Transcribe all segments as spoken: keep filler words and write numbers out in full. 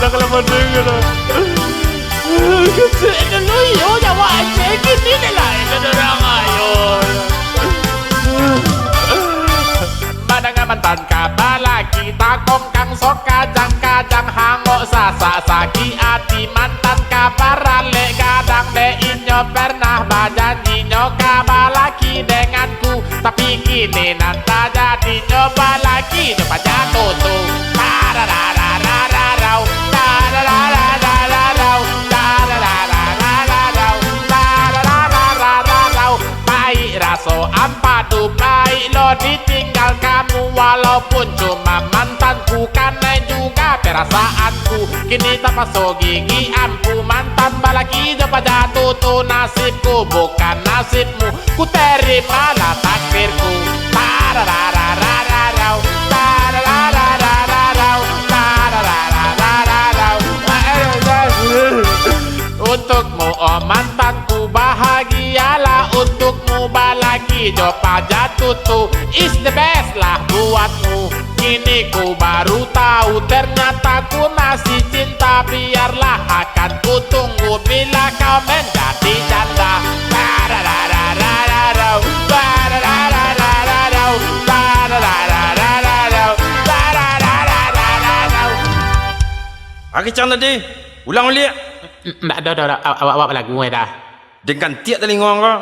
Kalau mandanga lah. Kecil dulu, iyo, jawab aja. Gini deh lah, itu orang ayo. Mandanga mantan ka balaki, takongkang sok kajang-kajang, hangok sasak sakik ati, mantan ka baralek gadang, dek inyo pernah bajanji nyo ka balaki denganku. Tapi kini nan tajadi, nyo balaki jo paja tutu. Tararararararau, tararararararau, tararararararau, tararararararau. Paik raso ampadu, paik lo ditinggal kamu. Walaupun cuma mantanku, kanai juga perasaanku. Kini tapaso gigi ampu, mantan balaki jo paja tutu. Nasibku bukan nasibmu, ku terimalah takdirku. Tararararararau, tararararararau, tararararararau. Untukmu, oh mantanku, bahagialah. Untukmu, balaki jo paja tutu is the best lah buatmu. Kini ku baru tahu, ternyata ku masih cinta. Biarlah, akan ku tunggu bila kau menjadi janda. Tararararararau, tararararararau, tararararararau, tararararararau. Aki Cang tadi, ulang ulik. Ndak ado, ado, ado. Awak, awak balagu, eh, dah. Dengkan tiak talingo ko.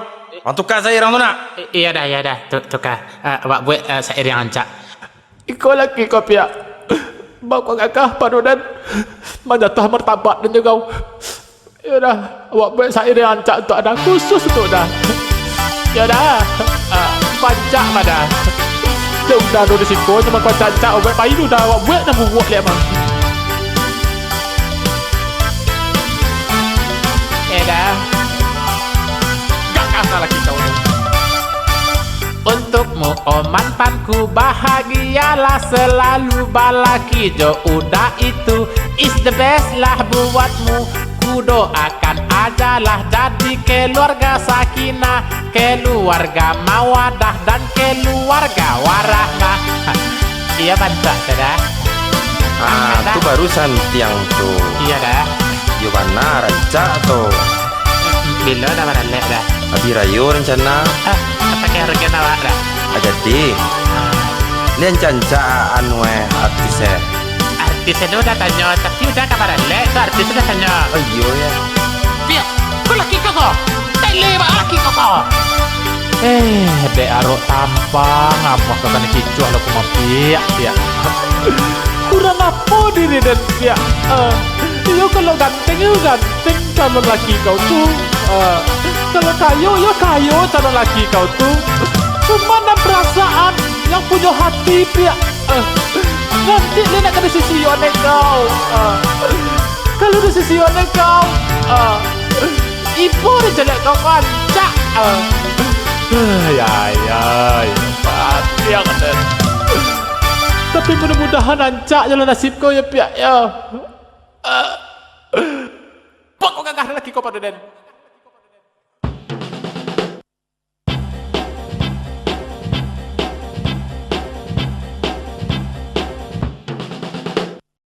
Bang, tuka sairang tu nak? I-, iya dah, iya dah. Tu-, tuka. Ah, awak buek, ah, sairiang rancak. Iko laki ko piak. Bako gagah pado den. Manjatuah martabat den jo kau. Iyo dah, awak buek sairiang rancak untuak den, khusus untuak den. Iyo dah. Ah, rancak mah dah. Dek udah do di siko, cuma kau rancak, awak buek pai tu dah, awak buek dah bubuak liak mah. Eh dah. Gagah lah laki kau tu. Untukmu, oh mantanku, bahagialah selalu. Balaki jo uda itu is the best lah buatmu. Ku doakan ajalah jadi keluarga sakinah, keluarga mawadah, dan keluarga warahmah. Iyo, bantuak tu dah. Ah, tu baru santiang tu. Iyo dah. Iyo bana, rancak tu. Bilo dah baralek dah? Abih rayo rancana. Ah, pakai arogan awak dah? Ah, jadi. Ah. Ni rancak-rancak anu eh, artis eh. Artis tu dah tanyo, tapi uda ka baralek tu artis tu dah tanyo. Oh, iyo, yo. Piak, kau laki kau ko? Tele bak laki kau ko? Eh, dek arok tampang, amuah kau kanai kicuah lo kumapiak, piak. Kurang apo diri den, piak? Eh, iyo kalau ganteng, iyo ganteng calon laki kau tu. Eh, kalau kayo, iyo kayo calon laki kau tu. Cuman nan perasaan, nan punyo hati, piak. Eh, nanti le nak ka disisiun dek kau. Eh, kalau disisiun dek kau, eh, ibo dek caliak kau rancak. Eh. Ai, ai, ai. Mati aku, den. Tapi mudah-mudahan rancak jalan nasib kau yo, piak, yo. Eh. Pokok gagah laki kau pado den.